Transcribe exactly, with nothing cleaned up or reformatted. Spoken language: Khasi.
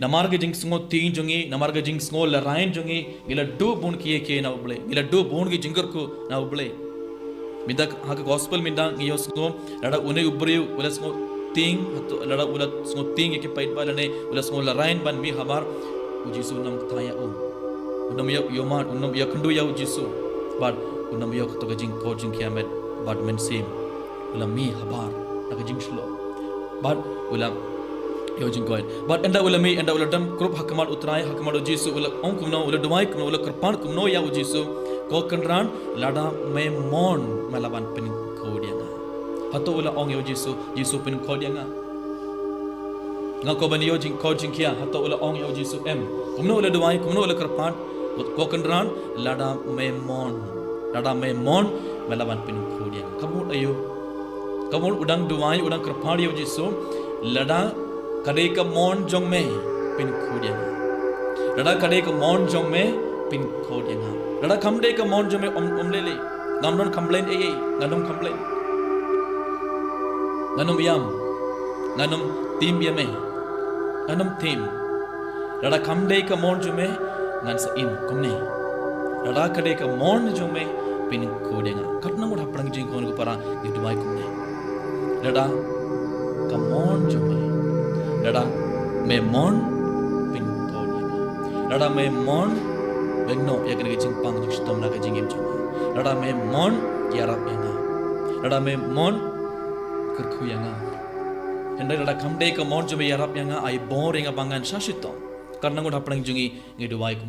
Namar ka jingsngew tieng jong ngi, namar ka jingsngew larain jong ngi, ngi la duh bun kiei kiei na U Blei. Ngi la duh bun ki jingkyrkhu na U Blei. Mynta ha ka gospel mynta ngi ïohsngew, lada une u briew u la sngew tieng, hato lada u la sngew tieng ïa ki paidbah lane u la sngew larain ban mih habar, U Jisu un ym kthang ïa u. Un ym ïa, ïohmad, un ym ïakynduh ïa U Jisu. Bad un ym ïoh kato ka jingkoit jingkhiah met bad mynsiem. U la mih habar na ka jingshlur. Bad u la ïoh jingkoit. Bad ynda u la mih, ynda u la dem krup ha khmat U Trai, ha khmat U Jisu, u la ong kumno, u la duwai kumno, u la kyrpad kumno ïa U Jisu. Ko Kynrad, lada me mon, me lah ban pynkhuid ïa nga. Hato u la ong ïa U Jisu, Jisu pynkhuid ïa nga. Nga kwah ban ïoh jingkoit jingkhiah, hato u la ong ïa U Jisu, em. Kumno u la duwai, kumno u la kyrpad, ko Kynrad, lada me mon. Lada me mon, me lah ban pynkhuid ïa nga. Ka mut aïu? Ka mut u dang duwai, u dang kyrpad ïa U Jisu, lada ka dei ka mon jong me, pynkhuid ïa nga. Lada ka dei ka mon jong me, pynkhuid ïa nga. Lada kam dei ka mon jong me, ym, ym lei lei. Ngam don complain ei ei, ngan ym complain. Ngan ym ïam, ngan ym tim ïa me, ngan ym tim. Lada kam dei ka mon jong me, ngan sa im kumne. Lada ka dei ka mon jong me, pynkhuid ïa nga. Katno ngut hapdeng jingkhun ko para, ngi duwai kumne. Lada ka mon jong me, lada me mon, pynkhuid ïa nga. Lada me mon, bynno ïa kane ka jingpang jingshitom na ka jingim jong nga. Lada me mon, ïarap ïa nga. Lada me mon, kyrkhu ïa nga. Hynrei lada kam dei ka mon jong me ïarap ïa nga, ai bor ïa nga ba ngan shah shitom. Katno ngut hapdeng jong ngi, ngi duwai kumne.